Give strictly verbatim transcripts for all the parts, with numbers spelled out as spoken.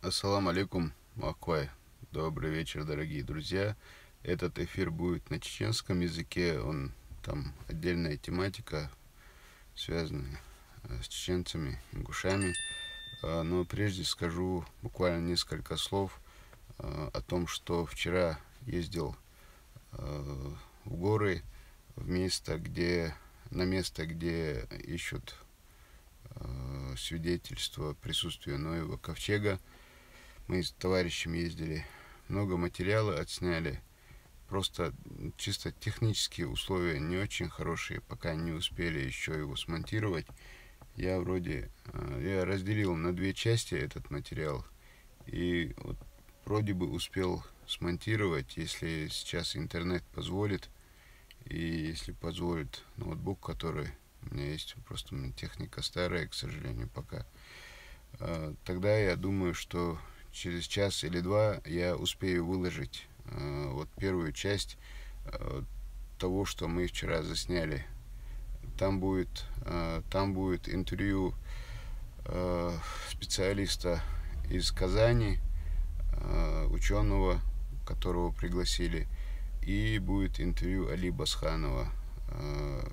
Ассаламу алейкум, Маквай. Добрый вечер, дорогие друзья. Этот эфир будет на чеченском языке, он там отдельная тематика, связанная э, с чеченцами, ингушами. Э, Но прежде скажу буквально несколько слов э, о том, что вчера ездил э, в горы, в место, где, на место, где ищут э, свидетельство присутствия Ноева ковчега. Мы с товарищем ездили, много материала отсняли. Просто чисто технические условия не очень хорошие, пока не успели еще его смонтировать. Я вроде, э, я разделил на две части этот материал. И вот вроде бы успел смонтировать, если сейчас интернет позволит, и если позволит ноутбук, который у меня есть, просто у меня техника старая, к сожалению, пока. Э, Тогда я думаю, что через час или два я успею выложить э, вот первую часть э, того, что мы вчера засняли. Там будет, э, там будет интервью э, специалиста из Казани, э, ученого, которого пригласили, и будет интервью Али Басханова, э,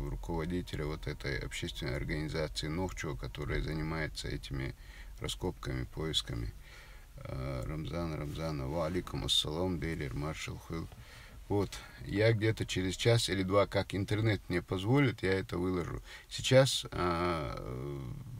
руководителя вот этой общественной организации «Нохчо», которая занимается этими раскопками, поисками. Э, Рамзан Рамзанов, ва алейкум ассалам, Дейлер Маршал Хуил. Вот, я где-то через час или два, как интернет мне позволит, я это выложу. Сейчас, а,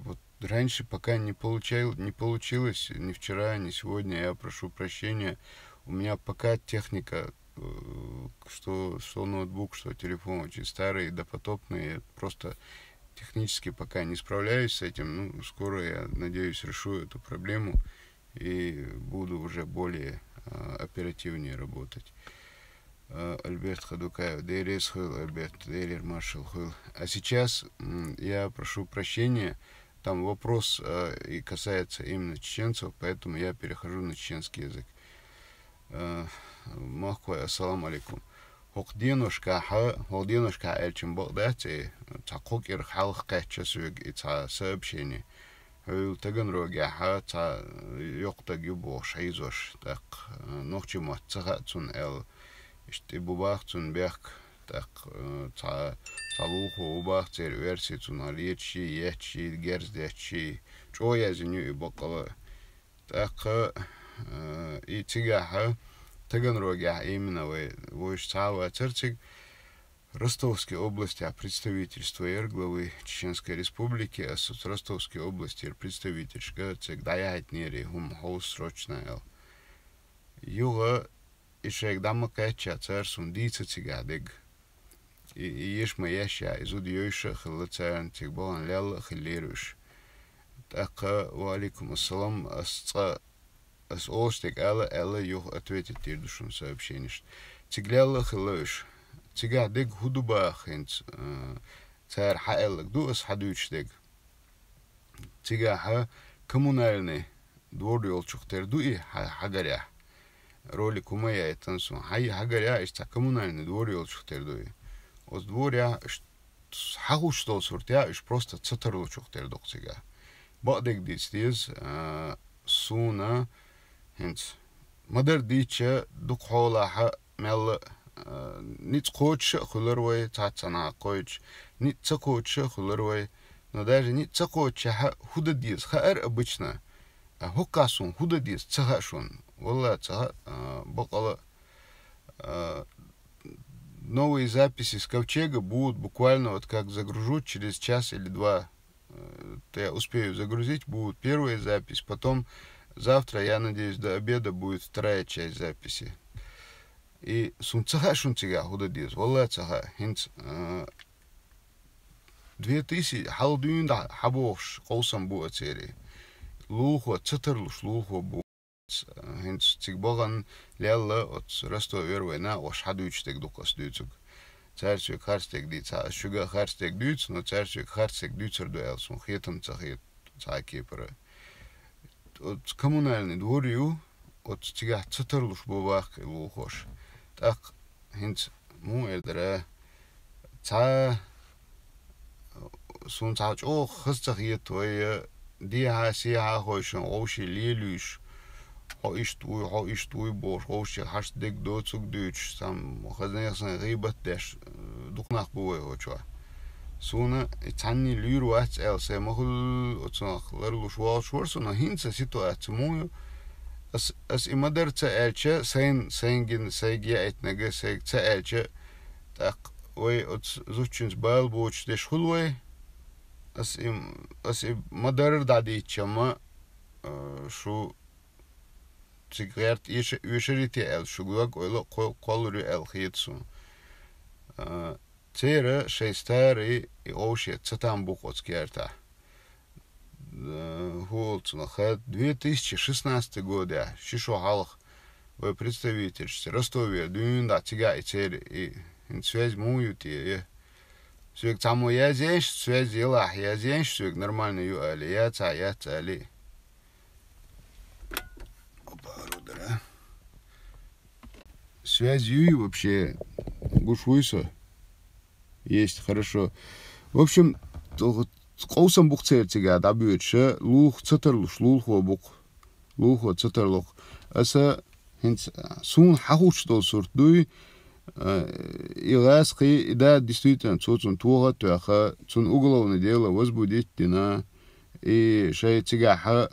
вот раньше пока не получал, не получилось, ни вчера, ни сегодня, я прошу прощения. У меня пока техника, э, что, что ноутбук, что телефон очень старый, допотопный, я просто технически пока не справляюсь с этим. Ну, скоро, я надеюсь, решу эту проблему и буду уже более э, оперативнее работать. Э, Альберт Хадукаев, Дейрес Хуил, Альберт, Дейрер Маршал Хуил. А сейчас м, я прошу прощения, там вопрос э, и касается именно чеченцев, поэтому я перехожу на чеченский язык. Э, Махкой, ассаламу алейкум. Хокъ деношкахьа, хокъ деношкахьа элчин бакъ дац, э, ца кхокъир халх кхетча суег и ца сообщение. Хьуил Таганрогехьа ца йокъдаг ю бохуш хьийзош, тӀаккха э, нохчи мотт ца хаьа цун аьлла. Ишта бубах цун бехк, тӀаккха э, ца, ца лулхо убах церан верси цунах леташи, етташи, герз детташи. ЧӀо язйина ю и бакъала. ТӀаккха э, и цигахьа Таганрогехь именно вай, вайша ца вацар цига, Ростовской области представительство яр главы Чеченской Республики, а с Ростовской области представительшка цига дӀаяхьийтинера хӀума хьо срочно аьлла. Юха и шайга дӀа ма кхаьчча, цара сун дийца цигахь дег. И, и еш ма еш я, и зуда йойша а хилла царна, цига бахана лелла а хиллера уьш. ТӀаккха, ва алейкум ассалам, ас цкъа Ас олуш дерг ала, аьлла, юха ответить дийр ду шуна сообщенишна. Цига лелла а хилла уьш. Цигахь дерг хӀу ду баха хӀинца? Э, цара хьааьллаг ду ас хьадуьйцуш дерг. Цигахьа коммунальный двор йолчух тера ду и хьа-, хьагарехь. Ролик хӀума яйтан сун. Хьай хьагарехь иштта цхьа коммунальный двор йолчух тера ду и. Оцу дворехь ш-, хьахуш долу суртехь уьш просто ца тарлучух тера ду-кх цигахь. Бакъдерг дийца деза, а, суна хӀинца ма-дарра дийцча, дукха хьолахьа мелла а, ницкъ кхочуша а хуьлура вай, цхьацца наха кхойтуш, ницкъ ца кхочуша а хуьлура вай, но даже ницкъ ца кхочушехьа хӀу дан деза хаар обычно, а хӀокхахь суна хӀу дан деза ца хаьа шуна. Валла, ца хаьа, а, бакъала, а, новые записи с ковчега будут буквально вот как загружу через час или два. Э, то я успею загрузить, будет первая запись, потом завтра, я надеюсь, до обеда будет вторая часть записи. И сун ца хаьа шун цигахь хӀу дан деза, валла ца хаьа. ХӀинца, э, две тысячи хьал дуьйна дӀа хьабохуш къовсам бу а церий. Лулахо, ца тарлуш лулахо бу. ХӀинца цига бахана лелла оцу Ростовера вай накъош хьадуьйцуш дерг ду-кх ас дуьйцург. Цара соьга харц дерг дийца, ас шуьга а харц дерг дуьйцу, но цара соьга харц дерг дуьйцур ду аьлла, суна хетам ца хета цхьа а кепара. Оцу коммунальный двор ю, оцу цигахь ца тарлуш бу баккха и лулахоша. ТӀаккха хӀинца муха эр дара, цхьа суна цхьа чӀогӀа хаза ца хета вай, дехьа-сехьа хойшан вовший лелуьйш, хьо иштта вуй, хьо иштта вуй бохуш, вовший хьашт дерг доцург дуьйцуш, цхьамма хазанех сайн гӀийбат деш, э, дукха нах бу вай хӀочохь. Суна и цхьанний луьйр вац аьлла, сайн ма хуьллу оцунах ларлуш вогӀуш вара со, но хӀинца ситуация муха ю? Ас, ас и ма-дарра ца аьлча, сайн, сайн гина, сайга яийтинарг, сайга ца аьлча, тӀаккха вай оцу зудчуьнца бала боцуш деш хуьлу вай? Ас и, ас и ма-дарра дӀадийцча-м, а, шу цига гӀерта эша-, оьшур ю те аьлла, шуьга дог-ойла кхо-, кхоллур ю аьлла хета суна. А, церан шайн старый и овше ца там бу-кх оцу кертахь. Э, хӀу олу цунах, хӀа, две тысячи шестнадцатый годехь, ши шо хьалха, вай представительшца Ростовера дуьйна дӀа цигахь и церан и, хӀинца связь муха ю те, я? Соьга цхьаммо язъеш, связь елахь, язъеш соьга нормально ю али, яцахь, яц али. Опа, рудара. Связь юй вообще? Гуш вуй со? Есть, хорошо. В общем, то-, къовсам бу-кх церан цигахь дӀабоьдуш, лулахо ца тарлуш, лулахо бу-кх. Лулахо ца тарло-кх. Аса хӀинца, а, суна хьахуучуш долу сурт дуй, а, и гӀазкхи, и да, действительно, цо цунна тоха а тоьхна, цунна уголовное дело возбудить а дина, и шайн цигахь, а,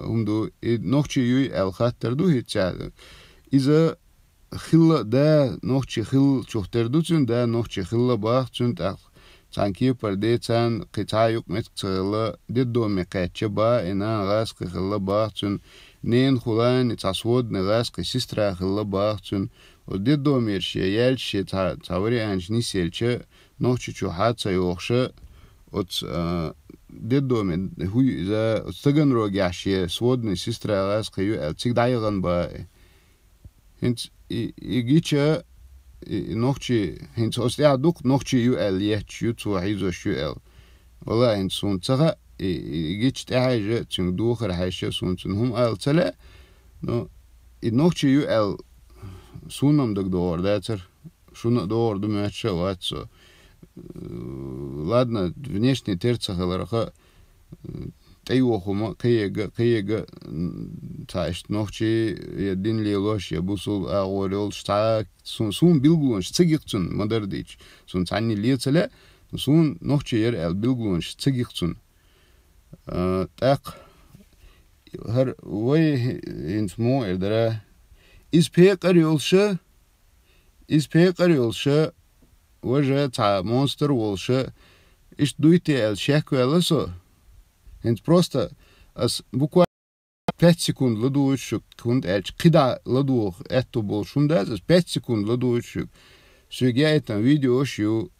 хӀума ду, и нохчи юй аьлла хаттар ду хӀинца. Иза хилла а да, нохчи хиллачух тера ду цуьнан, да, нохчи хилла бах цуьнан, тӀаккха цхьана кепара ден царна кхин цхьа а юкъаметтиг ца хилла, детдоме кхаьчча бах и нана, гӀазкхи хилла бах цуьнан, ненан хулани цхьа сводный гӀазкхи сестра хилла бах цуьнан. Оцу детдомера шен яьлча, шен цхьа, цхьа варианташ нисъелча, Нохчийчу хьа а ца йохуша, оцу, а, детдоме хӀуй иза, оцу Таганрогехь шен сводный сестра гӀазкхи ю аьлла, цига дӀаяхана бах и. ХӀинца и, и гича, и, и нохчи, хӀинца оцу тӀехь дукха нохчи ю аьлла етташ ю, цо хьийзош ю аьлла. Валлахьи, хӀинца суна ца хаьа, и, и, и гича тӀехьаьжча, цуьнга духар хьаьжча, суна цуьнан хӀума ала ца лаьа, но и нохчи ю аьлла, суна-м дагадогӀур дацара. Шуна а догӀур ду, моьттуш а вац со. Ладно, внешний тера ца хиларх а, тӀейоху хӀума, кхиэга, кхиэга, м, цхьа иштта нохчий, я дин лелош, я бусул агӀор йолуш, цхьа, су-, суна билгалонаш ца гира цуьнан, ма-дарра дийцча. Суна цхьанний ле ца лаьа, суна нохчи яра аьлла билгалонаш ца гира цуьнан. А, тӀаккха хӀара вай хӀинца муха эр дара? Иза пекъар йолуша, Иза пекъар йолуша, важа цхьа монстр волуша, иштта дуй те аьлла шек ваьлла со. ХӀинца просто ас буквально пять секунд ладугӀуьйту шуьга, хӀунда аьлча кхидӀа ладугӀу аьтту болуш хӀума дац, ас пять секунд ладугӀуьйту шуьга. Соьга яийтина видеош ю,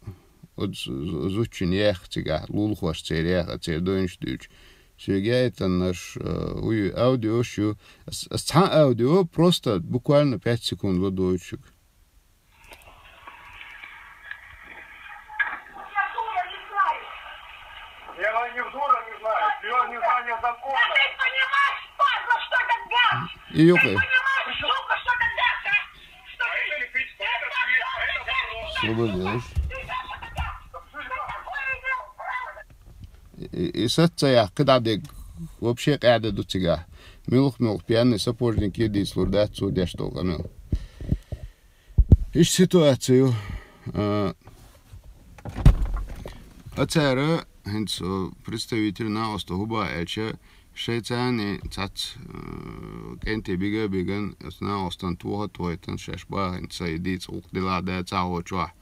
оцу зу-, зудчун яьхна цигахь, лулахошна церан яьхна, церан дойнаш дуьйцу. Соьга яийтинарш, э, уй, аудиош ю. Ас, ас цхьа аудио просто буквально пять секунд ладугӀуьйту шуьга. Я дура, не знаю. Я не дура, не знаю. Серьёзное знание закона. Да ты понимаешь, падла, что это газ? И Ты ёпи. Понимаешь, сука, что это газ, а? Что ты? Слабо делаешь. И, и саца яхкхи дӀадег вообще къаьда ду цигахь. Муьлх-муьлх пьяный сапожник е дийцалур дац цо деш долу къамел. Иштта ситуация ю. А, а цара, хӀинца, представитель накъоста хӀуба аьлча, шайцарний цац, а, кӀентий бига а биган, оцу накъостан тоха а тохийтан шаьш бахина, цай дийца гӀуллакх дилахь да цхьа а гӀочохь.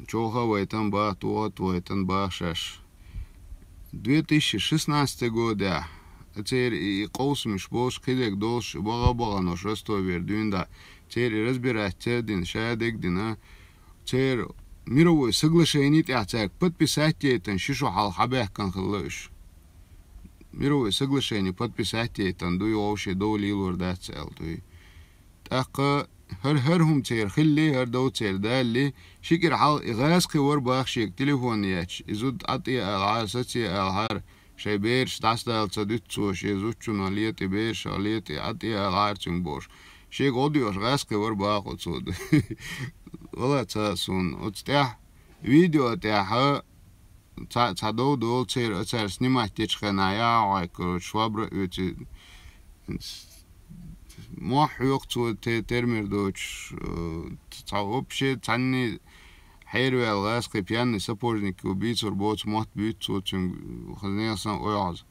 Чоха а вайтан бах, тоха а тохийтан бах шаьш. Две тысячи шестнадцатый годехь, церан и, и къовсамаш болуш, кхидерг долуш, бага-баганош Ростовера дуьйна дӀа, церан и разбирать а дина, ша дерг а дина, церан мировой соглашение тӀехь цаьрга подписать яйтан ши шо хьалха хьабаьхкан хилла уьш. Мировой соглашение подписать яйтан дуй, вовше дов лелор дац аьлла дуй. ТӀаккха хӀара, хӀара хӀума церан хилли, хӀара дов церан далли, ши кӀира хьалха и гӀазкхи вара бах шега телефон етташ, и зуда Ӏа тӀе алахьара, саце алахьара, шайн бераш дӀасадала ца дуьту цо, шен зудчунах летӀе, берашах летӀе, Ӏа тӀе алахьара цуьнга бохуш. Шега гӀо доьхуш гӀазкхи вара бах оцу. Вала ца суна. Оцу тӀехь, видео тӀехь, Цхьа, цхьа дов долу церан, а цара снимать дечу хенахь яхьа, короче, швабра а оьций. Мохь хьоькху цо те-, термер доцуш, э, цхьа вообще цхьанний хьерваьлла гӀазкхи пьяный сапожник ю, бийцар боцу мотт буьйцу цо цуьнга, хаза нехан санна ойхьаза.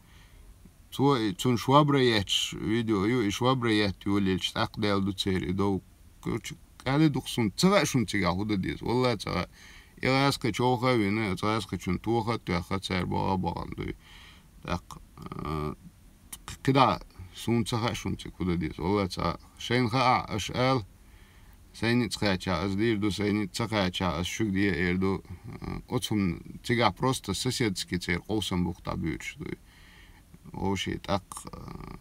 Цо и, цунна швабра етташ видео ю, и швабра етта йолаелча, тӀаккха даьлла ду церан и дов. Короче, кӀаьда ду-кх суна, ца хаьа шуна цигахь хӀун дан деза, валлахӀи ца хаьа. И гӀазкхи човха а вина, оцу гӀазкхичунна тоха а тоьхна, цара богӀа а богӀана дуй. ТӀаккха, а, кхидӀа суна ца хаьа шуна цига хӀун дан деза, валлахӀи ца хаьа. Шайна хаахь, аша ала, сайна ницкъ кхаьчча, аса дийр ду, сайна ницкъ ца кхаьчча, аса шуьга де эр ду. А, оцу хӀуманна цигахь просто соседский церан къовсам бу-кх дӀабуьйцуш дуй. Вовшийн тӀаккха, а,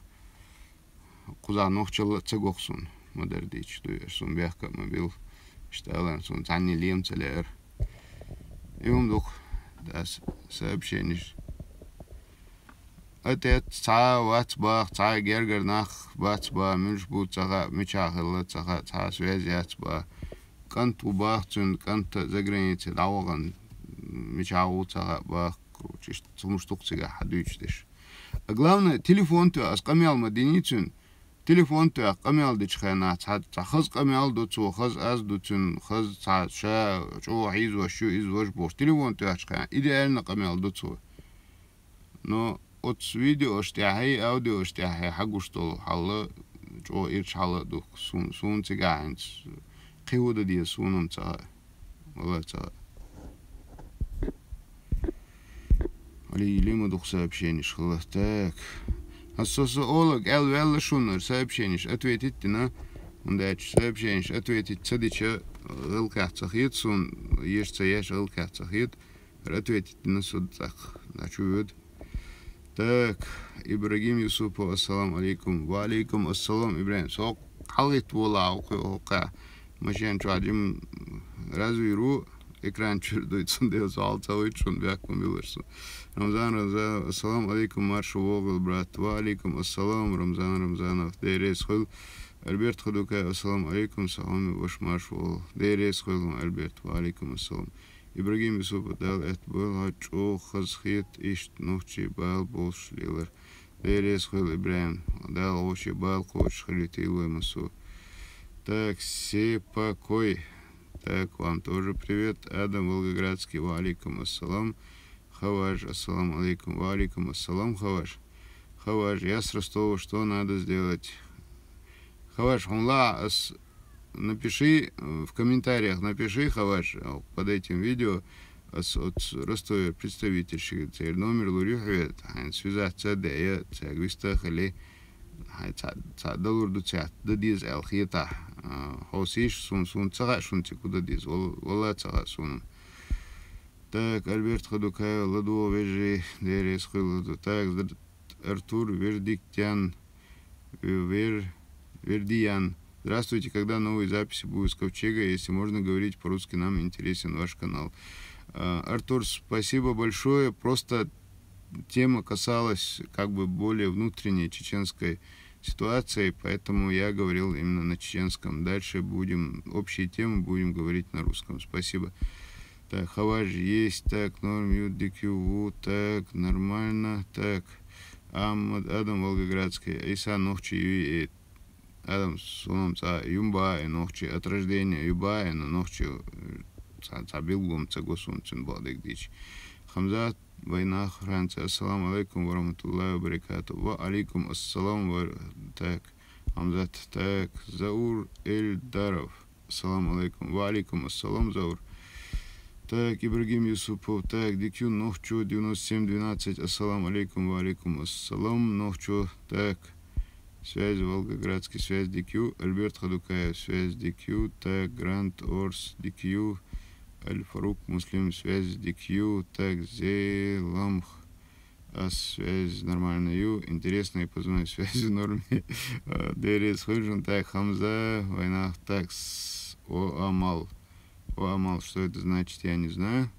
кхузахь нохчалла а ца го-кх суна, ма-дарра дийцича дуй, аша суна бехк а ма билла. Иштта аларна суна цхьанний лема ца лаьара. И хӀума ду-кх, дас сообщениш. Отец, цхьа а вац боху, цхьа а гергара нах бац боху, муьлш бу ца хаьа, мичахь хилла ца хаьа, цхьа а связь яц боху. КӀант ву боху цуьнан, кӀант а загранице дӀавахана, мичахь ву ца хаьа боху, короче, иштта хӀумнаш ду-кх цигахь хьан дуьйцуш дерш. А главное, телефон тоьхна, аса къамел ма диний цуьнан. Телефон тоьхна къамел дечу хенахь, цхьа, цхьа хаза къамел ду цо, хаза аз ду цуьнан, хаза цхьа ша чӀогӀа хьийзош ю, иза важа бохуш. Телефон тоьхначу хенахь идеально къамел ду цо. Но оцу видеош тӀехь, аудиош тӀехь хьан гуш долу хьал, чӀогӀа ирча хьал а ду-кх суна, суна цигахь хӀинца кхин хӀун дан деза, суна-м ца хаьа. ВаллахӀи ца хаьа. Али, лима ду-кх сообщениш хилла. Так. Аса со, со олаг аьлла ваьлла шуна, сообщениш ответить дина. ХӀунда аьлча сообщениш ответить ца дича, гӀиллакхехь ца хета суна, еш ца еш гӀиллакхехь ца хета. Ответить дина со цӀаккха, дӀачу воьду. Так, Ибрагим Юсупов, ассаламу алейкум. Ва алейкум ассалам, Ибрагим. Со хьалгӀитта волахь, хӀокху, хӀокху машен чохь жима развир ву, экран чуьра дуй, цундела со хьал ца гӀуьйту шуна, бехк ма билла суна. Рамзан Рамзанов, ассаламу алейкум, марша вогӀийла, брат. Ва алейкум ассалам, Рамзан Рамзанов, Дела реза хуьлда. Альберт Хадукаев, ассаламу алейкум, сан хьоме ваша, марша вогӀийла. Дела реза хуьлда, Альберт, ва алейкум ассалам. Ибрагим Юсупов, Дала аьтто бойла, хьо чӀогӀа хазахета иштта нохчийн бала болуш лелар. Дела реза хуьлда, Ибрагим, Дала вовшийн бала кхочуш хилийта йилла вай массо. Так, Сепа Кой. Так, вам тоже привет. Адам Волгоградский, ва алейкум ассалам. Хаваж, ассаламу алейкум. Ва алейкум ассалам, Хаваж. Хаваж, я с Ростова, что надо сделать? Хаваж, хьуна лаахь ас Напиши, э, в комментариях напиши, Хаваж, э, под этим видео, э, с-, от с-, Ростовера представительшига церан номер лур ю хьоьга, хьайна связаться а де, я цаьрга вист а хили, хьайн ца, ца далур ду цаьрца, дан деза аьлла хетахь, э, хьо сийша суна, суна ца хаьа шуна цига хӀун дан деза, вал-, валла ца хаьа суна. Так, Альберт Хадукаев, ладогӀа вежарий, Дела реза хуьлда. Так, зд-, Артур Вердиктян, Вер-, Вердиян. Здравствуйте, когда новые записи будут с Ковчега? Если можно говорить по-русски, нам интересен ваш канал. А, Артур, спасибо большое. Просто тема касалась как бы более внутренней чеченской ситуации, поэтому я говорил именно на чеченском. Дальше будем, общие темы будем говорить на русском. Спасибо. Так, Хаваж есть, так, норм, ю, дикю, ву, так, нормально, так. Ам-, Адам Волгоградский, Иса нохчи юй, э, Адам, суна-м цӀа юм баха, э, нохчи от рождения ю баха, э, но нохчи, э, цхьа, цхьа билгало-м ца го суна цуьнан бакъдерг дийцича. Хамзат, вайнах, Франция. Ассаламу алейкум ва рахматуллахи ва баракату. Ва алейкум ассалам ва, так, Хамзат, так, Заур Эльдаров. Ассаламу алейкум. Ва алейкум ассалам, Заур. Так, Ибрагим Юсупов. Так, дикю нохчо девяносто семь двенадцать. Ассаламу алейкум. Ва алейкум ассалам, нохчо. Так, связь, Волгоградский, связь дикю. Альберт Хадукаев, связь дикю. Так, Грант Орс, дикю. Аль-Фарук Муслим, связь дикю. Так, Зеламх. А связь нормальная ю, интересная, позвоню, связь в норме. Э, Дерес Худжин, так, Хамза, вайнах, так, с-, о, Амал. О, Амал, что это значит, я не знаю.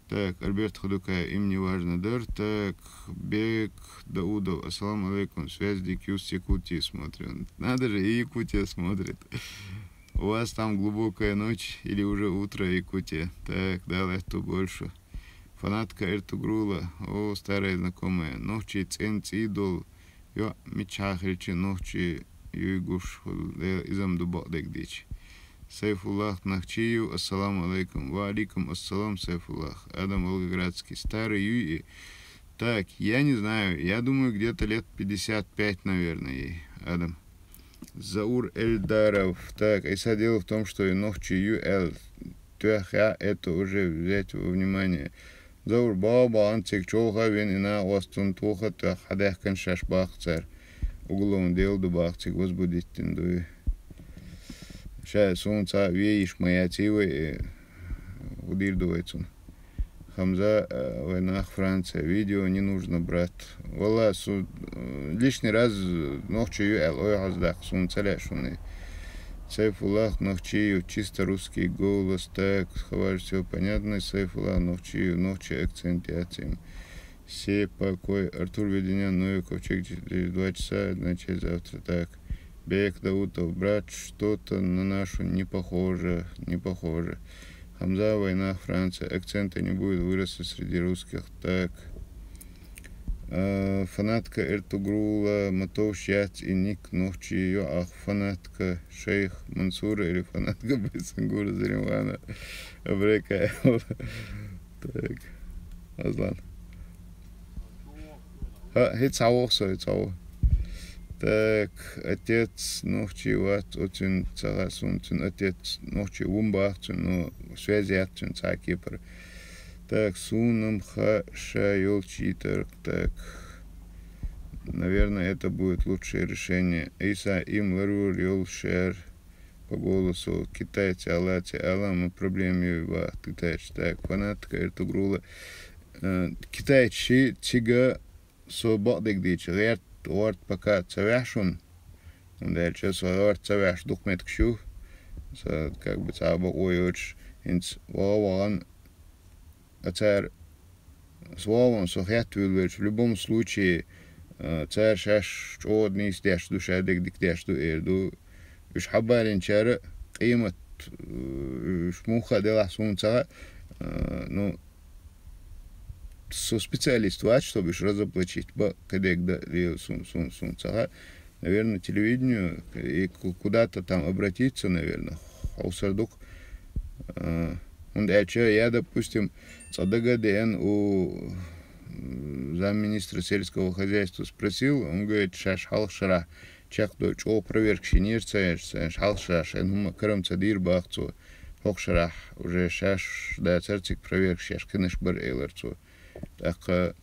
Так, Альберт Худукаев, им не важно, дар. Так, Бек Даудов, ассаламу алейкум, связь дикю с Якутии смотрю. Надо же, и Якутия смотрит. У вас там глубокая ночь или уже утро, Якутия? Так, Дала эту больше. Фанатка Эртугрула, о, старая знакомая. Нохчий цӀен цӀий долу. Йо, миччахьа хилча нохчий юй гуш, хӀула, иза-м ду бакъдерг дийча. Сайфуллах Нохчиев, ассаламу алейкум. Ва алейкум ассалам, Сайфуллах. Адам Волгоградский. Старый юй и. Так, я не знаю, я думаю, где-то лет пятьдесят пять, наверное, ей, Адам. Заур Эльдаров. Так, Иса, дело в том, что и нохчий ю эл тюхьа, это уже взять во внимание. Заур, баба, анцик чоха вен ина остун туха тюхьа хьадаьхкан шаш бахцар. Уголовное дело ду бахцик возбудить дин дуй. Ша сунца веиш моя цивы, э, удир ду вайцун. Хамза, э, вайнах Франция. Видео не нужно, брат. Валла, су-, э, лишний раз, э, нохчий ю эл, ой, хьаздак, сун цале шуны. Сайфуллах Нохчиев, чисто русский голос. Так, хавар, всё понятно. Сайфуллах Нохчиев, нохчий акцент яцим. Все покой. Артур Веденян, Новиков, чек, через два часа, одна часть завтра. Так. Бек Даутов, брат, что-то на нашу не похоже, не похоже. Хамза, вайнах Франция. Акцента не будет, выросла среди русских. Так. Э, фанатка Эртугрула, Матовщац и ник нохчий ю ах, фанатка шейх Мансура или фанатка Байсангура Заримхана Абрекаева. Так. Азлан. Ха, хӀинца хьан воху со, хӀинца хьан воху? Так, отец нохчий вац, оцуьнан ца хаьа суна, цуьнан отец нохчий ву-м боху цуьнан, но связь яц цуьнан цхьа а кепара. Так, суна-м хаьа ша йолчу йитарх, так. Наверное, это будет лучшее решение. Иса, им ларур йолуш яра. По голосу китайцы, алацы, алама проблема ю бахт китайцы. Так, фанатка Эртугрула. Э, китайцы ши цига со бакъдерг дийча, гӀерт, гӀорт пока ца ваьхьа шуна. ХӀунда аьлча со гӀорт ца ваьхьаш дукха меттигаш ю. Со как бы цхьа а бакъо йоцуш, хӀинца ваха-вахана а цара, со ваха-вахана со хетта вуьйлавелча, в любом случае, э, цара шаьш чӀогӀа нийса деш ду, шадерг дика деш ду, эр ду. Уьш хьабалинчара къемат, э, уьш муха а делахь суна ца хаьа, э, ну, со специалист вац, чтобы уьш разоблачить, бакъ кхидерг дан лела сун, сун, сун ца хаьа. Наверное, телевидению и ку-, куда-то там обратиться, наверное, хьовсар ду-кх. А, хӀунда аьлча, я, допустим, цкъа дага а деана у, м, замминистра сельского хозяйства спросил, он говорит, шаьш хьалха шарахь чекхдо чӀогӀа проверкаш йинера цаьрца, шаьш хьалха шарахь шайна хӀумма карам ца дийр бах цо. ХӀокху шарахь уже шаьш дацара цига проверкаш еш, кхинаш бара, элира цо. ТӀаккха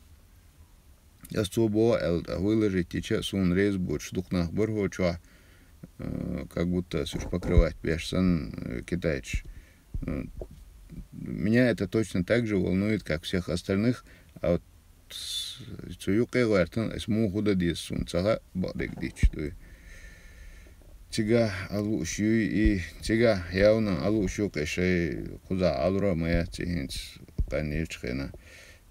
ас цо боху аьлла, тӀаккха выложить йича, суна реза боцуш дукха нах бара хӀокху чохь, э, как будто ас уьш покрывать беш санна, э, китайцаш. Ну, меня это точно так же волнует, как всех остальных, а вот с-, цу юккъе а гӀертан, ас муха хӀун дан деза суна ца хаьа, бакъдерг дийча дуй. Цигахь а лууш юй и, цигахь явна а лууш ю кхе шай кхузахь Ӏалура а ма яц и хӀинца къанъелчу хенахь.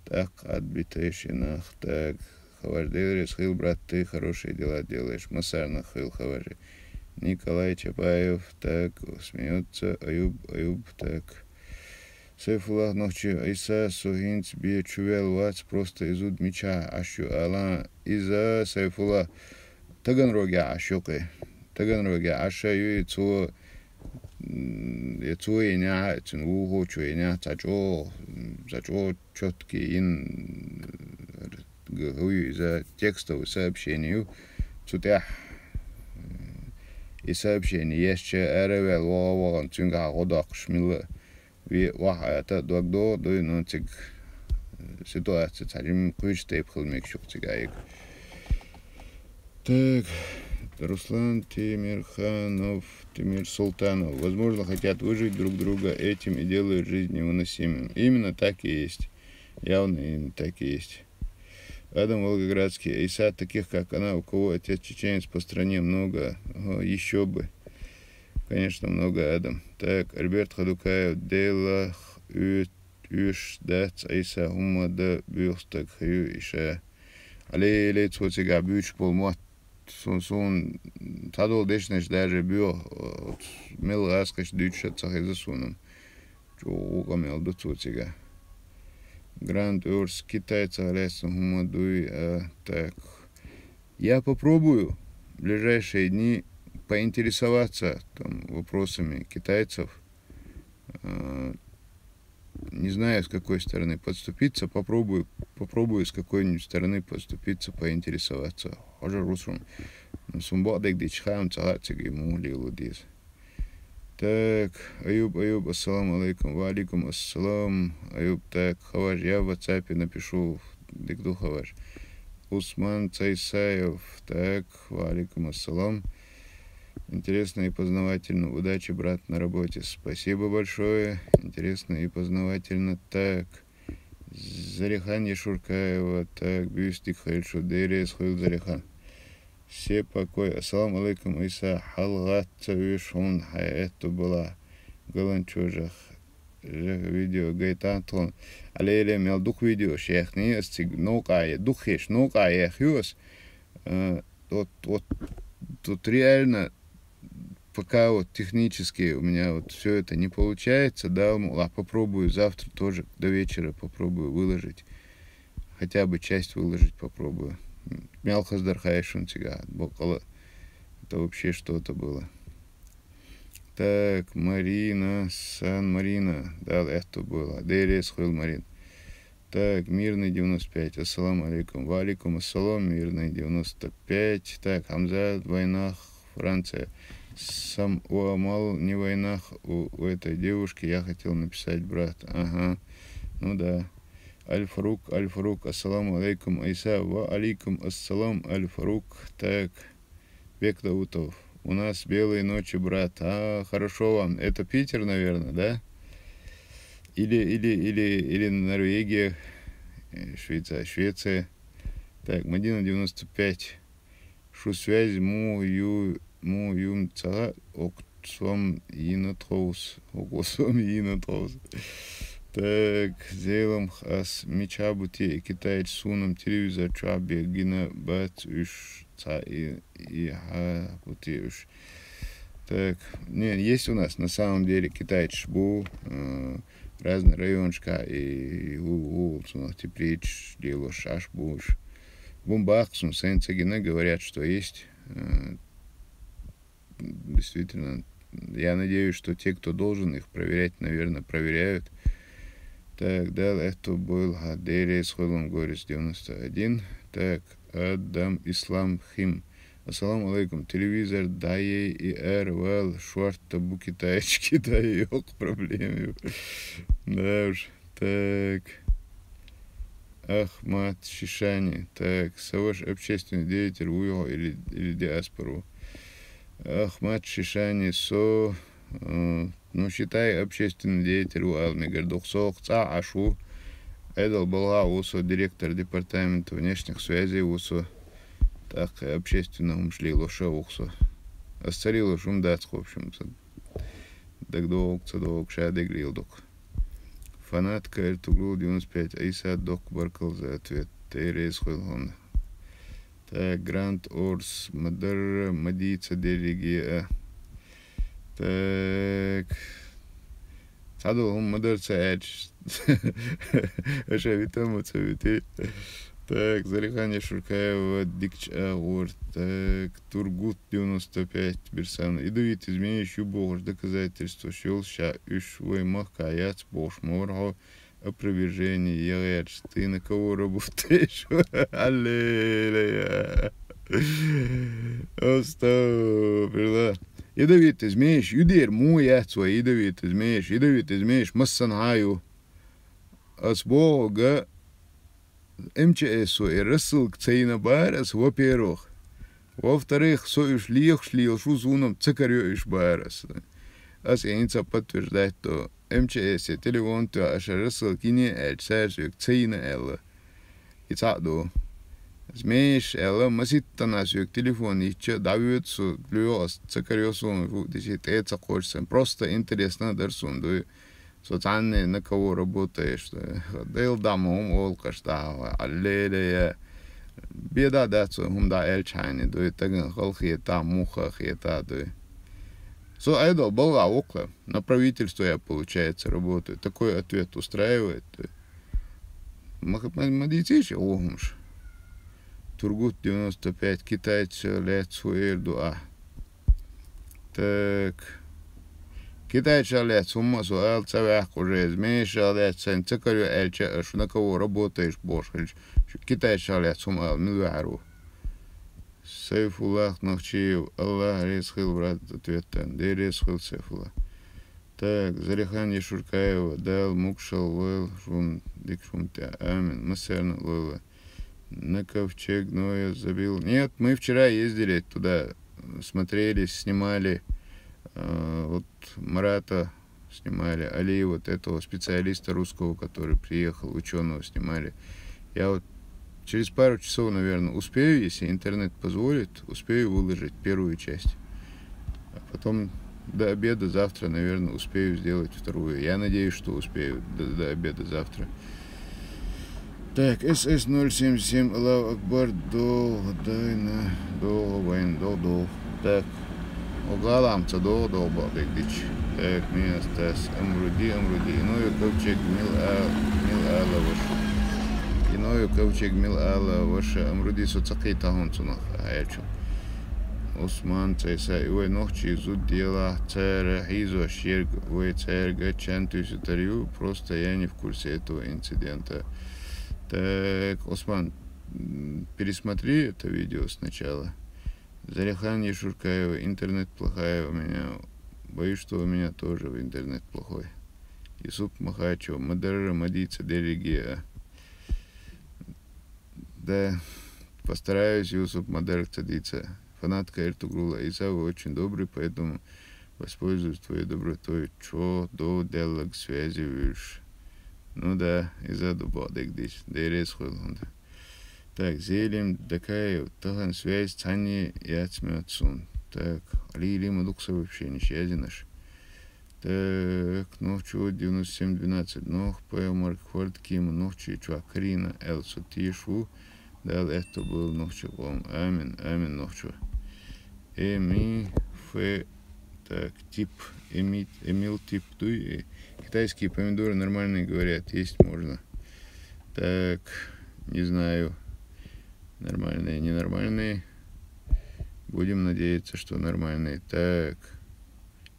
ТӀаккха Ӏадбитайшинах, так, хавар, Дела реза хила, брат, ты хорошие дела делаешь. Массарнах хила хавар. Николай Чапаев, так, смеётся, Аюб, Аюб, так. Сайфуллах Нохчиев, Иса, со хӀинца бен чу ваьлла вац, просто и зуда мичахь Ӏаш ю алахь. Иза, Сайфуллах, Таганрогехь Ӏаш ю кхе. Таганрогехь Ӏаш ю и цо, м, я цо йинехь а, цуьнан вукхо чо йинехь а цхьа чӀогӀа, м, цхьа чӀогӀа чёткий йина, г-, хӀу ю иза, текстовый сообщение ю. Цу тӀехь, м, и сообщение ешча, ара а ваьлла, ваха а вахана, цуьнгахь гӀо доккхуш милла а ве охьа ата а дог догӀу дуй, но цига, э, ситуация цхьа жимма кхуьйсу тайпа хила мегаш ю-кх цига айга. Так, Руслан Темирханов, Темир Султанов. Возможно, хотят выжить друг друга, этим и делают жизнь невыносимым. Именно так и есть. Явно именно так и есть. Адам Волгоградский. Иса, таких, как она, у кого отец чеченец, по стране много. Ага, ещё бы. Конечно, много, Адам. Так, Альберт Хадукаев. Делах уьш дац, Иса, хӀумма дан боьха стаг хир ю и ша. Алей, алей, цо цигахь буьйцуш болу мотт. Сун-, суна цхьадолу дешнаш даже боьха, э, мел гӀазкхаш дуьйцуш а ца хеза суна. ЧӀогӀа къамел ду цо цигахь. Гранд Орс, китайцах лаьцна хӀума дуй, а, так. Я попробую в ближайшие дни поинтересоваться там вопросами китайцев. А, не знаю, с какой стороны подступиться, попробую, попробую с какой-нибудь стороны подступиться, поинтересоваться. Хьажар русун. Сун бакъдег дичхам цагӀа циги мугьли лудиз. Так, Аюб, Аюб, ассаламу алейкум. Ва алейкум ассалам. Аюб, так, хаваж, я в WhatsApp напишу, дигду хаваж. Усман Цайсаев, так, ва алейкум ассалам. Интересно и познавательно. Удачи, брат, на работе. Спасибо большое. Интересно и познавательно. Так, Зарихан Яшуркаева, так, бюстик хайлшу, дерес хуйл Зарихан. Се покой. Ассаламу алейкум, Иса. ХӀалгӀатца уьш хӀун хьаэтту бала. Галан чужах. Жех видео гайтан тхун. Алеле мел дух видео шехни, ас циг нокъа е-, дух хеш, нокъа ехю ас. Э, вот, вот, тут реально пока вот технически у меня вот все это не получается, да, Аллах, попробую завтра тоже до вечера попробую выложить. Хотя бы часть выложить попробую. Мелхоздар хайшун цига, бокъала. Это вообще что-то было. Так, Марина, Сан Марина, да, это было. Дерес хуйл Марин. Так, Мирный девяносто пять. Ассаламу алейкум. Ва алейкум ассалам, Мирный девяносто пять. Так, Хамзат, Вайнах, Франция. Сам у Амал не Вайнах, у, у этой девушки я хотел написать брат. Ага. Ну да. Аль-Фарук, Аль-Фарук, ассаламу алейкум, Айса. Ва алейкум ассалам, Аль-Фарук. Так, Бек Даутов. У нас белые ночи, брат. А, хорошо вам. Это Питер, наверное, да? Или, или, или, или Норвегия, э, Швеция, Швеция. Так, Мадина девяносто пять. Шу связь му ю-, му юм цагӀа оксом йина тховс, оксом йина тховс. Так, зелам ас мича бути китайч сунам телевизор чуабе гина бац уьш ца и, и ха бути уьш. Так, не, есть у нас на самом деле китайч бу, э, разные райончика и у, у, сунах теплич, дело шаш буш. Бумбахсун сенцегина говорят, что есть. Э, действительно, я надеюсь, что те, кто должен их проверять, наверное, проверяют. Так, дал это был Гадерес Хуйлун Горис девяносто один. Так, Адам Ислам Хим. Ассаламу алейкум. Телевизор дае и эр вал шуарта бу китайч Китай йокъ проблеми. Да уж. Так. Ахмат Шишани. Так, са ваш общественный деятель вуйо или, или диаспору? Ахмат Шишани со, э, ну, считай, общественный деятель ву ал мегар духсо, цӀа ашу. Эдал балга ву со директор департамента внешних связей ву со. Так, общественный умшли лоша ву со. Ас цари лошум дац, в общем, са. Дагдок, цадок, шадег лилдок. Фанатка Эртугрул девяносто пять. Айса док баркал за ответ. Терес хуйлхун. Так, Гранд Орс, Мадар, Мадица Делигия. Так. Цадул хум Мадар ца эч. Аша витаму ца вити. Так, Залихан Яшуркаева, Дикч Агур. Так, Тургут девяносто пять. Бирсан. Ядовитые змеи, шу бохуш доказательство шел, ша уьш вай махка яц бохуш ма вархьо, опровержение ягӀерча, ты на кого работаешь? Аллилуйя. Астагфирулла. Ядовитые змеи, ю дер му яц вай, ядовитые змеи, ядовитые змеи, массан хаю. Ас бога МЧС-о и рассылка ца йина бара ас, во-первых. Во-вторых, со уьш лехаш лелаш ву, зунам ца карайо уьш бара ас. Ас хӀинца подтверждать до. МЧС-е телефон тоьхна, аша рассылка йиний аьлча, цара соьга ца йина аьлла. И цхьаъ ду. Змееш аьлла, маситтана соьга телефон йича, дӀавоьду со, лоьху ас, ца карайо суна, фу, дичи тӀе ца кхочу сан. Просто интересно дара суна дуй. Со цхьанне на кого работаешь, Дел дӀа ма хӀума олу кхаш дӀа, аллелея. Беда дац, хӀума дӀа аьлча хьайна дуй, таган хала хета, муха хета дуй. Со айдал балгӀа воккха, на правительство я, получается, работаю. Такой ответ устраивает дуй. Ма, ма, ма дийцича гӀо хӀумаш. Тургут девяносто пять, китайцаша лаьцна хӀу эр ду ахь. Так. Китайцаша лаьцна хӀума со ала ца ваьккха уже, змеяша лаьцна сайна ца карайо аьлча, аш на кого работаешь бохуш хилча, шу китайцаша лаьцна хӀума ала мила ваьхьар ву? Сайфуллах Нохчиев, Аллах реза хила, брат, ответ дан. Дела реза хила, Сайфуллах. Так, Залихан Яшуркаева, Дала могушалла лойла шуна, дика шуна тӀехь. Амин. Массарна а лойла. На ковчег Ноя забил. Нет, мы вчера ездили туда, смотрели, снимали. Э, вот Марата снимали, Али, вот этого специалиста русского, который приехал, ученого снимали. Я вот через пару часов, наверное, успею, если интернет позволит, успею выложить первую часть. А потом до обеда завтра, наверное, успею сделать вторую. Я надеюсь, что успею до, до обеда завтра. Так, С С ноль семь семь, Аллаху Акбар, долгӀа дайна, долгӀа вайна, долгӀа, долгӀа. Так, о, гӀалам ца долгӀа, долгӀа бакъдерг дича. Так, мин ас тас, Амруди, Амруди, и Ноя ковчег мила а-, мила ала ваша. И Ноя ковчег мила ала ваша, Амруди, со ца кхетахь хьуна цунах, аьлча. Усман Цайса, и вай нохчий зуда делахь, цара хьийзош ерг, вай цаьрга чан туьйсуьйтур ю, просто я не в курсе этого инцидента. Так, Усман, м, пересмотри это видео сначала. Залихан Яшуркаева, интернет плохая у меня. Боюсь, что у меня тоже в интернет плохой. Юсуп Махачев, ма дарра ма дийца дерриге а. Да, постараюсь, Юсуп, ма дарра ца дийца. Фанатка Эртугрула, Иса, вы очень добрый, поэтому воспользуюсь твоей добротой. Чо до деллаг связи вуьш. Ну да, иза ду бакъдерг дича. Дела реза хуьлда хьуна. Так, Зелим Дакаев, тахан связь цхьанне яц моьтту суна. Так, Лили ма дукха со вообще не связинаш. Так, Нохчо девяносто семь двенадцать, Нох, Павел Марк, Хвардкима, Нохчийчохь Карина, аьлла со теша ву, Дала аьтто бойла нохчийн къоман. Амин, амин, Нохчо. Эми, фе, так, тип, эми, эмил тип дуй, э, китайские помидоры нормальные, говорят, есть можно. Так, не знаю, нормальные, ненормальные. Будем надеяться, что нормальные. Так.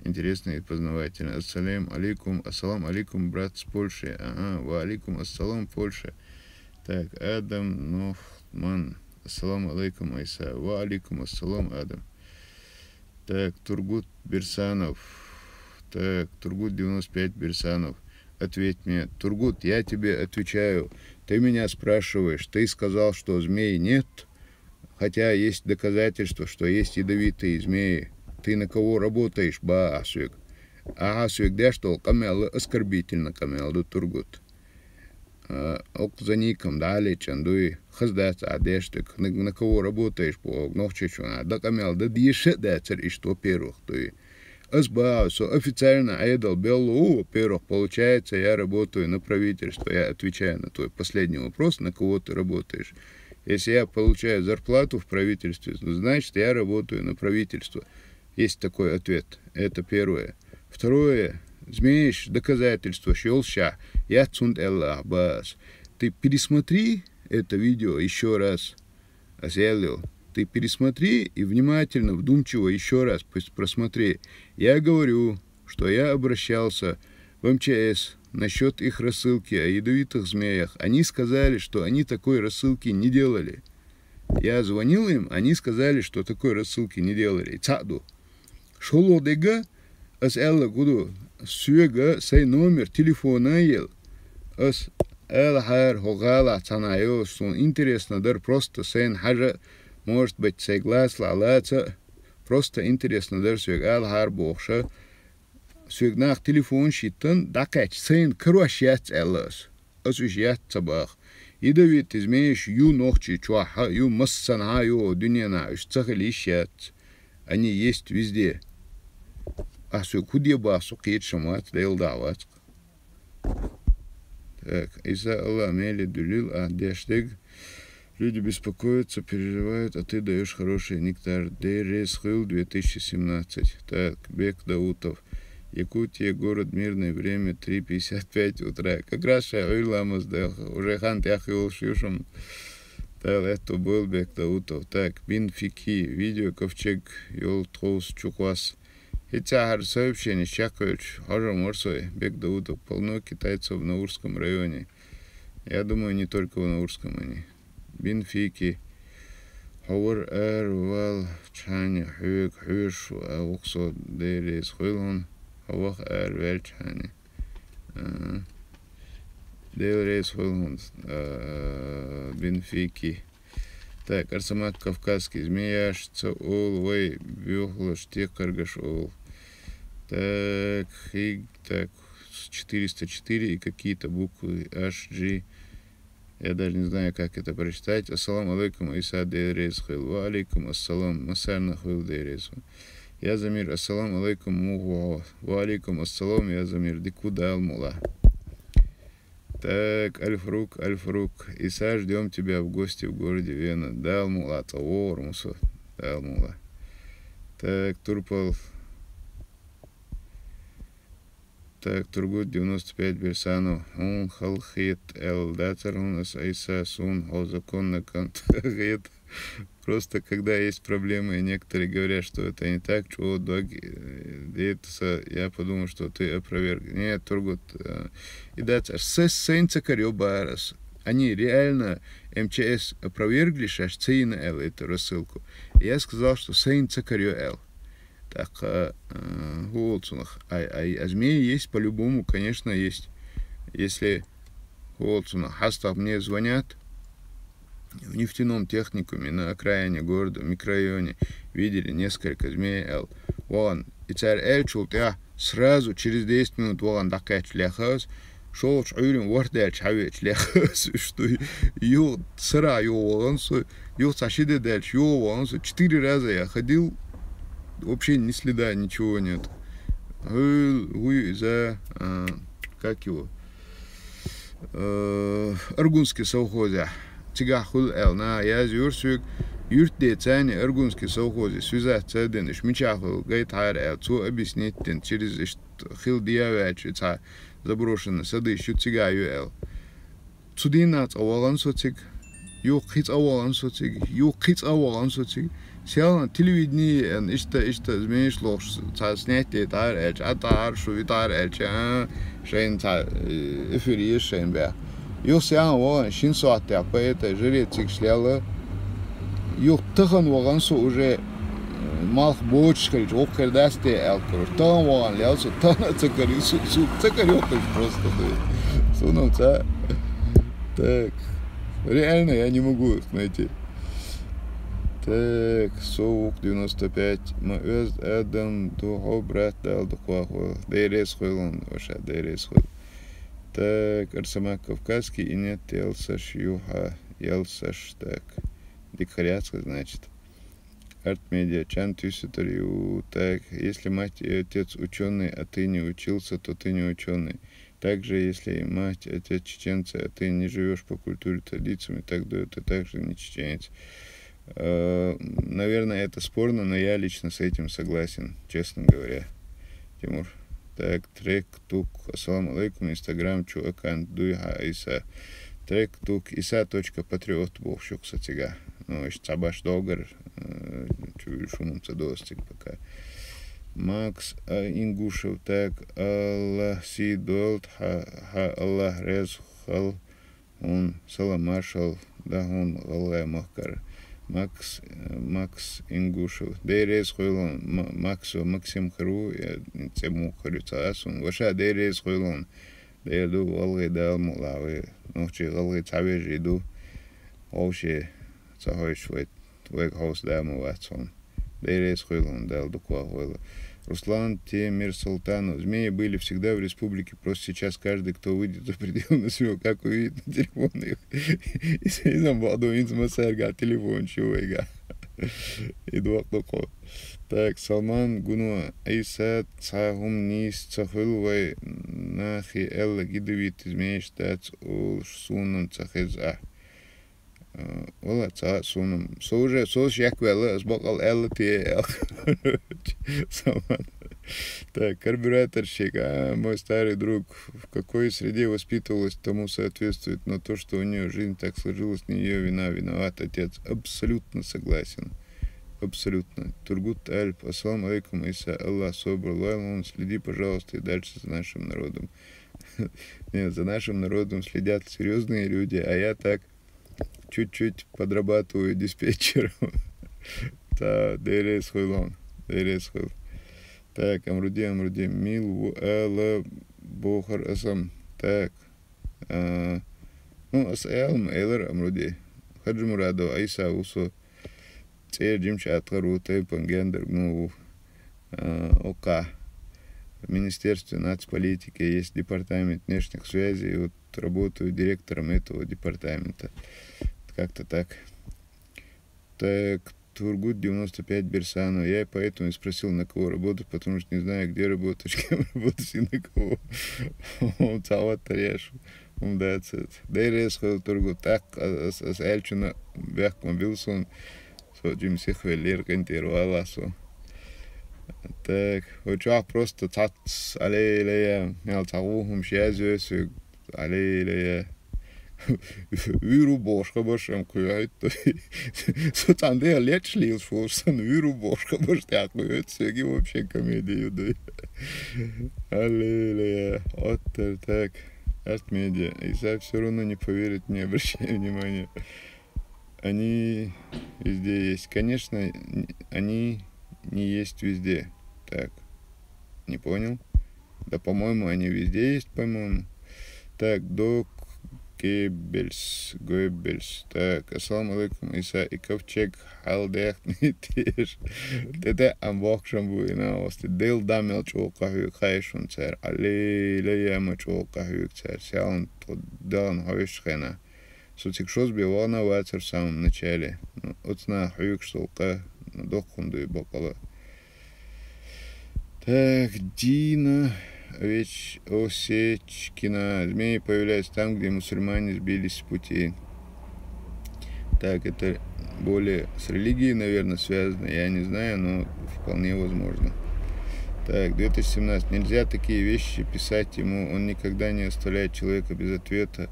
Интересно и познавательно. Ассалам алейкум. Ассалам алейкум, брат с Польши. Ага, ва алейкум ассалам, Польша. Так, Адам Нохман. Ассаламу алейкум, Айса. Ва алейкум ассалам, Адам. Так, Тургут Берсанов. Так, Тургут девяносто пять Берсанов. Ответь мне. Тургут, я тебе отвечаю. Ты меня спрашиваешь. Ты сказал, что змей нет. Хотя есть доказательства, что есть ядовитые змеи. Ты на кого работаешь, баа ахь соьга? Ахьа соьга деш долу къамел оскорбительно къамел ду, Тургут. А, окху за ником дӀа а лечкъина дуй, хаза дац ахь деш дерг. На, на кого работаешь, боху, нохчичунна. Дан къамел дан дезаш а дацара иштта, во-первых, дуй. Ас бахьа, со официально Ӏедал белла ву, во-первых, получается, я работаю на правительство, я отвечаю на твой последний вопрос, на кого ты работаешь. Если я получаю зарплату в правительстве, ну, значит, я работаю на правительство. Есть такой ответ. Это первое. Второе. Змееш доказательстваш йолуш ахь, яц хӀунда аьлла ахь, баа ас. Ты пересмотри это видео ещё раз. Ас аьлла йолу: ты пересмотри и внимательно, вдумчиво ещё раз пос-, просмотри. Я говорю, что я обращался в М Ч С насчёт их рассылки о ядовитых змеях. Они сказали, что они такой рассылки не делали. Я звонил им, они сказали, что такой рассылки не делали. Цхьаъ ду. ШолгӀа дерг, ас аьлларг хӀун ду, соьга сайн номер телефона а елла. Ас алахьара, хӀокху гӀалахь цхьана йолуш, суна интересно дара, просто сайна хьажа, может быть, сайга лацалахь лаца а, просто интересно дара соьга, алахьара бохуша. Соьга наха телефонаш йиттина, дӀакхаьчча, сайна карош яц аьлла ас. Ас уьш яц ца баха. Ядовитый змееш ю Нохчийчохь а, ю массанхьа а, ю дуьненахь уьш ца хила йиш яц. Они есть везде. Ахь соьга хӀун де баха, со кхеташ а вац, Делан дуьхьа вац-кх. Так, Иса, Аллах меле дуьллийла ахь деш дерг. Люди беспокоятся, переживают, а ты даёшь хороший нектар. Дела реза хуьлда, две тысячи семнадцать. Так, Бек Даутов. Якутия, город Мирный, время три пятьдесят пять утра. Как раз ша Ӏуйра ламаз даьлча, уже хан тӀехъюллуш ю шуна. Дала аьттув бойла, Бекдаутов. Так, Бенфики, видео ковчег йолу тховса чу кхосса. ХӀинца хӀара сообщенеш чекхйоьлча, хьожа марсой, Бекдаутов, полно китайцев в Наурском районе. Я думаю, не только в Наурском они. Бенфики. Хьо вара ара валчхьана хьоьга хьоьжуш ву, а вукху со Дела реза хуьлу хьуна. Хьо ваха ара ваьлчхьана. А, Дела реза хуьлу хьуна, а, Бенфики. Так, Арсамак Кавказский, змеяш ца олу вай, боьхалаш, текхаргаш олу. Так, хиг, так, четыреста четыре и какие-то буквы, H G. Я даже не знаю, как это прочитать. Ассаламу алейкум, Иса, Дела реза хуьлу. Ва алейкум ассалам, массарна хуьлу Дела реза. Я Замир, ассаламу алейкум, муха ву хьо? Ва алейкум ассалам, я Замир, дика ву, Дала мукъ лахь. Так, Альфрук, Альфрук, Иса, ждём тебя в гости в городе Вена. Дала мукъ лахь, цкъа вогӀур ву со. Дала мукъ лахь. Так, Турпал. Так, Тургут девяносто пять Берсанов. Хьуна хала хета аьлла дацара хьуна ас, Иса, суна хьо законно кӀант хета. Просто когда есть проблемы, и некоторые говорят, что это не так, чӀогӀа дог, э, дета са, я подумал, что ты опроверг. Нет, Тургут, э, и дацара, са, сайна ца карайо бахара ас. Они реально, МЧС опровергли, шаьш ца йина аьлла эту рассылку. Я сказал, что сайна ца карайо аьлла. ТӀаккха, э, хӀу олу цунах? Ай, ай, а змеи есть по-любому, конечно, есть. Если, хӀу олу цунах, хьастагӀа мне звонят, в нефтяном техникуме на окраине города, в микрорайоне, видели несколько змей, аьлла, вахана. И цара аьллачул тӀаьхьа сразу через десять минут вахана дӀакхаьчча лаьхна ас, шолгӀачу Ӏуьйранна ворхӀ даьлча хьавеача лаьхна ас, уьш ду. Юха сарахь юха вахана со, юха цхьа ши де даьлча юха вахана со, четыре раза я ходил, вообще ни следа, ничего нет. Хьуьлла, вуй иза, а, как его? Э, Аргунский совхозехь. Цигахь хуьлу аьлла, наха язйора соьга, юьртден царна Аргунский совхозе связаться дина, уьш мичахь хуьлу гайтахьара аьлла, цо объяснить дина, через иштта хила дӀаваьлча, цхьа заброшенный садыш ю, цигахь ю аьлла. Цу дийнахь цкъа вахана со цига, юха кхин цкъа вахана со цига, юха кхин цкъа вахана со цига. Селхана телевидение, эн, иштта, иштта, змеяш лохуш, цхьа снять дайтахьара аьлча, Ӏа тӀаьхьара шу, витахьара аьлча, а, шайна цхьа, э, эфир еза шайна баьхна. Юха селхана вахана, шина сохьтехь по этой жаре цигаш лелла. Юха тахана вахана со уже, э, малх боцуш хилча, воккха хир дац те аьлла, короче. Тахана вахана лелла со, тахана а ца карайо, су, су, ца карайо, короче, просто. Суна ца. Так. Реально, я не могу их найти. Так, Совук девяносто пять. Ма оьзда адам ду хьо, брат, Дала дукха вахавойла. Дела реза хуьлу хьуна, ваша, Дела реза хуьлу. Так, Арсамак Кавказский и нет, ялсаш юха, ялсаш, так. Дика хир яц, значит. Арт Медиа, чан туьйсуьйтур ю, так. Если мать и отец учёные, а ты не учился, то ты не учёный. Также, если мать, отец чеченцы, а ты не живёшь по культуре, традициям и так далее, то также не чеченец. Э, наверное, это спорно, но я лично с этим согласен, честно говоря. Тимур. Так, трек тук. Ассаламу алейкум, Instagram чу аккаунт дуй хьан, Иса? Трек тук, Иса точка патриот бохуш ю-кх сан цигахь. Ну, иштта цхьа баш догар, э, чу шу муха ца доцу цига пока. Макс, а, Ингушев, так, Аллах сий долт, хьа, хьа Аллах реза хал хьуна, салам маршалла да хьуна гӀалгӀай махкара. Макс, э, Макс Ингушев. Дела реза хуьлу хьуна, Ма-, Максо, Максим хир ву, я цӀе муха хир ю ца хаьа суна. Ваша, Дела реза хуьлу хьуна. Дера ду, гӀалгӀай, Дала мукъ лахь вай. Нохчий, гӀалгӀай цхьа вежарий ду. Вовше ца хьоьжуш вай, вайга хьовса да ма вац хьуна. Дела реза хуьлу хьуна, Дала дукха вахавойла. Руслан Темирсултанов. Змеи были всегда в республике, просто сейчас каждый, кто выйдет за пределы населённого, как увидит на телефонах. Иза, иза бакъду, хӀинца массаьрга телефонаш ю вайга. И докъ ду-кх. Так, Салман Гуно. Ӏийса, цхьа хӀума нийса ца хуьлу вай, нахе аьлла, гидавита змеяш дац олуш, суна-м ца хеза ахь. Э, вала, ца хаьа суна-м. Со уже, со шек ваьлла, ас бакъал аьлла те аьлла. Салман. Так, карбюраторщик, а, мой старый друг, в какой среде воспитывалась, тому соответствует, но то, что у нее жизнь так сложилась, не ее вина, виноват отец. Абсолютно согласен. Абсолютно. Тургут Альп, ассаламу алейкум, Иса, Аллах собр, лайлун, следи, пожалуйста, и дальше за нашим народом. Нет, за нашим народом следят серьезные люди, а я так чуть-чуть подрабатываю диспетчером. Да, дээрээ сыйлан, дээрээ сыйл. Так, амруди, амруди, мил, ву, эла, бохар, асам. Так, а, ну, ас элм, элэр, амруди. Хаджи Мурадов, Айса, Усо. Цэр жимч атхар утай пангендер, ну, а, ока. В Министерстве нацполитики есть департамент внешних связей, и вот работаю директором этого департамента. Как-то так. Так, Тургут девяносто пять Берсанов. Я поэтому и спросил, на кого работать, потому что не знаю, где работаешь, кем работаешь и на кого. Цават таряш. Умдацет. Дээрээ сыйл, Тургут. Так, ас, ас, ас эльчуна бяхкун Вилсон. Со жим сих веллер кентер валасо. Так, очах просто цац, аллея, мял цагуухум шязюэсю, аллея. Үйрү бошка бошам куяйт. Со тандэ леч лил шуурсан, үйрү бошка бош тяхуэт, сёги вообще комедию дой. Аллея, оттер, так, арт медиа. Иса все равно не поверит, не обращай внимания. Они везде есть. Конечно, н-, они не есть везде. Так, не понял. Да, по-моему, они везде есть, по-моему. Так, Док Геббельс, Геббельс. Так, ассаламу алейкум, Иса и Ковчег, халдяхни теш. Тэтэ амбокшам буйна, осты дэл дамел чуока хюк хайшун цэр. Аллея, яма чуока хюк цэр. Сялан, то, далан хойш хэна. Сутик шоз бе вана вацар в самом начале. Ну, оцна хюк шолка, ну, док хундуй бокала. Так, Дина Овеч-, Осечкина. Змеи появляются там, где мусульмане сбились с пути. Так, это более с религией, наверное, связано, я не знаю, но вполне возможно. Так, две тысячи семнадцать. Нельзя такие вещи писать ему, он никогда не оставляет человека без ответа.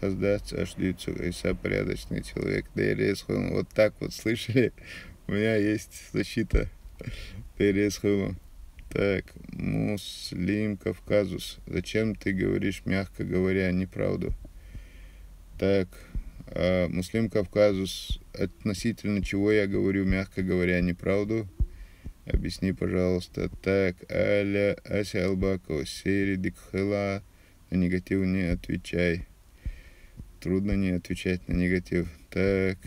Хаздац аш дюйцук, Иса порядочный человек. Дээрээ сыйлан. Вот так вот, слышали? У меня есть защита. Дээрээ сыйлан. Так, Муслим Кавказус. Зачем ты говоришь, мягко говоря, неправду? Так, а, Муслим Кавказус, относительно чего я говорю, мягко говоря, неправду? Объясни, пожалуйста. Так, Аля, Ася Албакова, сери дикхыла, на негатив не отвечай. Трудно не отвечать на негатив. Так.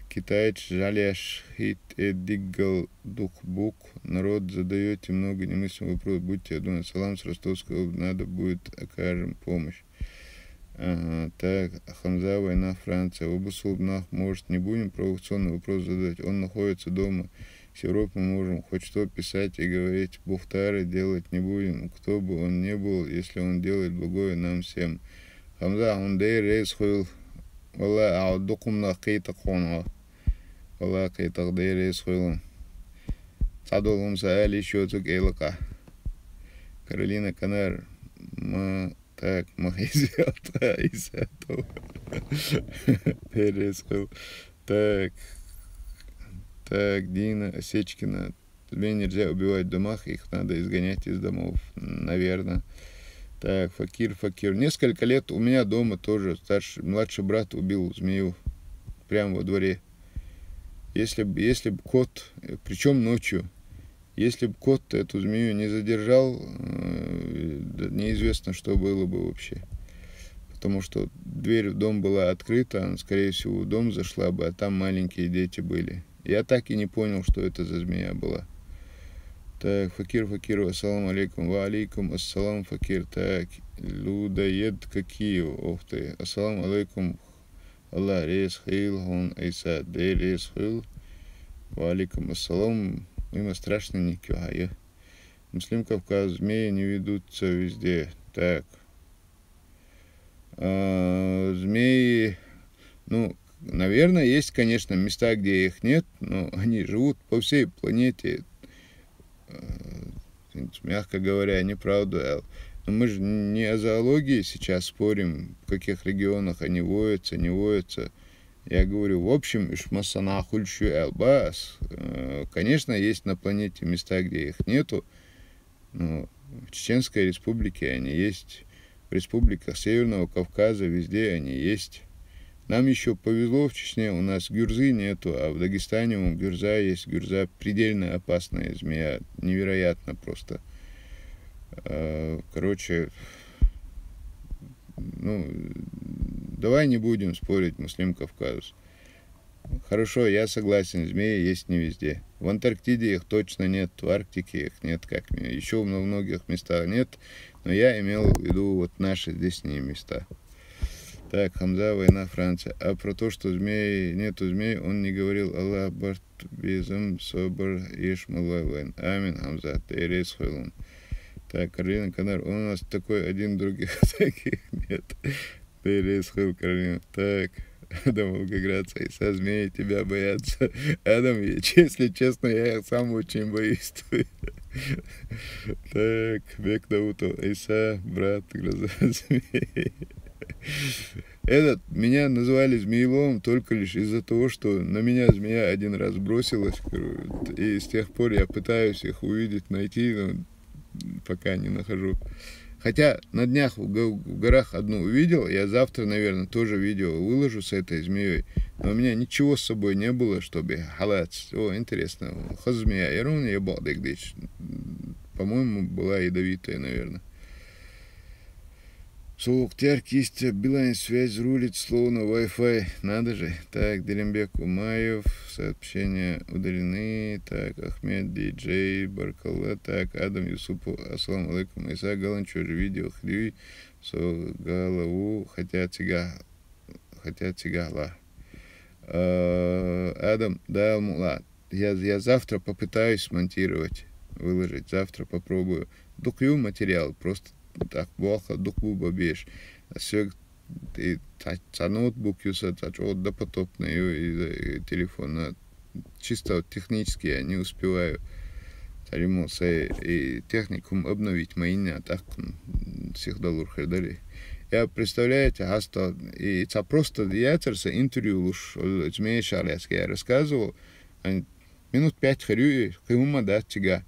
Китайч жаляш хит эдиггал духбук. Народ, задаёте много немыслимых вопросов. Будьте одуманы. Салам с Ростовской области. Надо будет, окажем помощь. Ага, так, Хамза, война, Франция. Обусулбнах, может, не будем провокационный вопрос задавать? Он находится дома. С Европы мы можем хоть что писать и говорить. Бухтары делать не будем, кто бы он ни был, если он делает благое нам всем. Хамза, он дээрээ сыйл. Валла, а дукумна кыйтак хонго. Валла, кыйтак, дээрээ сыйл. Цадолгум са али шотук элка. Каролина Канар. Ма, так, ма, Иса, Иса, то. Дээрээ сыйл. Так. Так, Дина Осечкина. Змей нельзя убивать в домах, их надо изгонять из домов, наверное. Так, Факир, Факир. Несколько лет у меня дома тоже старший, младший брат убил змею прямо во дворе. Если бы, если бы кот, причем ночью, если бы кот эту змею не задержал, э, да, неизвестно, что было бы вообще. Потому что дверь в дом была открыта, она, скорее всего, в дом зашла бы, а там маленькие дети были. Я так и не понял, что это за змея была. Так, Факир Факиров, ассаламу алейкум. Ва алейкум ассалам, Факир. Так, Людоед Какиев, ух ты. Ассаламу алейкум. Аллах дээрээ сыйл, хун Иса дээрээ сыйл. Ва алейкум ассалам. Има страшный никё, а я. Муслим Кавказ, змеи не ведутся везде. Так. А, змеи, ну, наверное, есть, конечно, места, где их нет, но они живут по всей планете. Мягко говоря, неправду, Эл. Но мы же не о зоологии сейчас спорим, в каких регионах они водятся, не водятся. Я говорю, в общем, ишмасана хульшу, Эл, бас. Э, конечно, есть на планете места, где их нету. Но в Чеченской Республике они есть, в республиках Северного Кавказа, везде они есть. Нам еще повезло в Чечне, у нас гюрзы нету, а в Дагестане у гюрза есть. Гюрза предельно опасная змея, невероятно просто. Э, короче, ну, давай не будем спорить, Муслим Кавказ. Хорошо, я согласен, змеи есть не везде. В Антарктиде их точно нет, в Арктике их нет, как мне. Еще во многих местах нет, но я имел в виду вот наши здешние места. Так, Хамза, война, Франция. А про то, что змей, нету змей, он не говорил. Аллах барт безим собр еш малай вайн. Амин, Хамза, ты рейс хуйлун. Так, Каролина Канар, у нас такой один других таких нет. Ты рейс хуйл, Каролина. Так, Адам Волгоградца, Иса, змеи тебя боятся. Адам, я, если честно, я их сам очень боюсь. Так, Бек Даутов, Иса, брат, гроза змей. Этот, меня называли змееловом только лишь из-за того, что на меня змея один раз бросилась, и с тех пор я пытаюсь их увидеть, найти, но пока не нахожу. Хотя на днях в, го- в горах одну увидел, я завтра, наверное, тоже видео выложу с этой змеей. Но у меня ничего с собой не было, чтобы халат. О, интересно. Хыз змея, я ровно я бал дегдич. По-моему, была ядовитая, наверное. Сулуктяр Кистя, Билайн связь рулит, словно Wi-Fi. Надо же. Так, Дерембек Умаев, сообщения удалены. Так, Ахмед Диджей, Баркалла. Так, Адам Юсупов, ассаламу алейкум. Иса Галанчур, видео хрюй, со голову, хотя тига, хотя тигала. Э, Адам, да, мула. Я, я завтра попытаюсь смонтировать, выложить. Завтра попробую. Дукью материал, просто так плохо, дукбу бабеш. А все, и та, та ноутбук юса, та чё допотопный, и, и, и телефон. А чисто вот технически я не успеваю. Таримоса и техникум обновить мои, а так, м, всех доллар хердали. Я, представляете, хаста, и ца просто я терса интервью луш, э, змея шаряски я рассказывал. Они минут пять хрю, и кымыма да тига.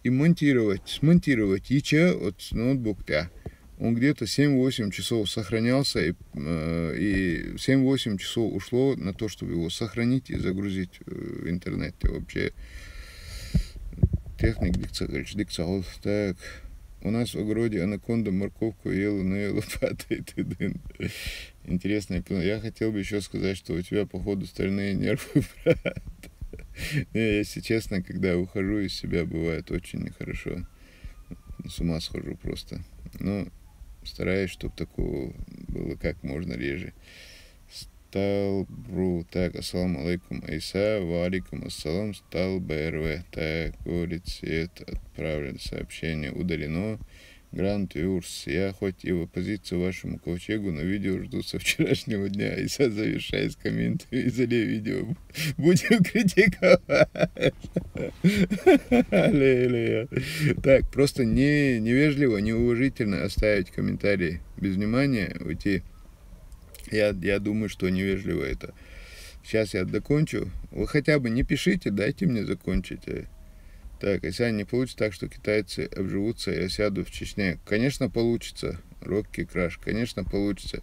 И монтировать, смонтировать, ича от ноутбук, да. Он где-то семь-восемь часов сохранялся, и, э, и семь-восемь часов ушло на то, чтобы его сохранить и загрузить, э, в интернете. Вообще, техник дикца, короче, дикца, вот так. У нас в огороде анаконда морковку ела, но я лопатой ты дын. Интересно, я хотел бы еще сказать, что у тебя, походу, стальные нервы, брат. Не, если честно, когда выхожу из себя, бывает очень нехорошо. С ума схожу просто. Но стараюсь, чтобы такого было как можно реже. Стал Бру. Так, ассаламу алейкум, Айса. Ва алейкум ассалам. Стал Б Р В. Так, говорит, свет отправлен. Сообщение удалено. Грант Юрс. Я хоть и в оппозиции вашему ковчегу, но видео жду со вчерашнего дня. Айса, завершай с комментами, залей видео. Будем критиковать. Аллилуйя. Так, просто не, невежливо, неуважительно оставить комментарий без внимания, уйти. Я, я думаю, что невежливо это. Сейчас я докончу. Вы хотя бы не пишите, дайте мне закончить. Э. Так, если не получится так, что китайцы обживутся, я сяду в Чечне. Конечно, получится. Рокки Краш, конечно, получится.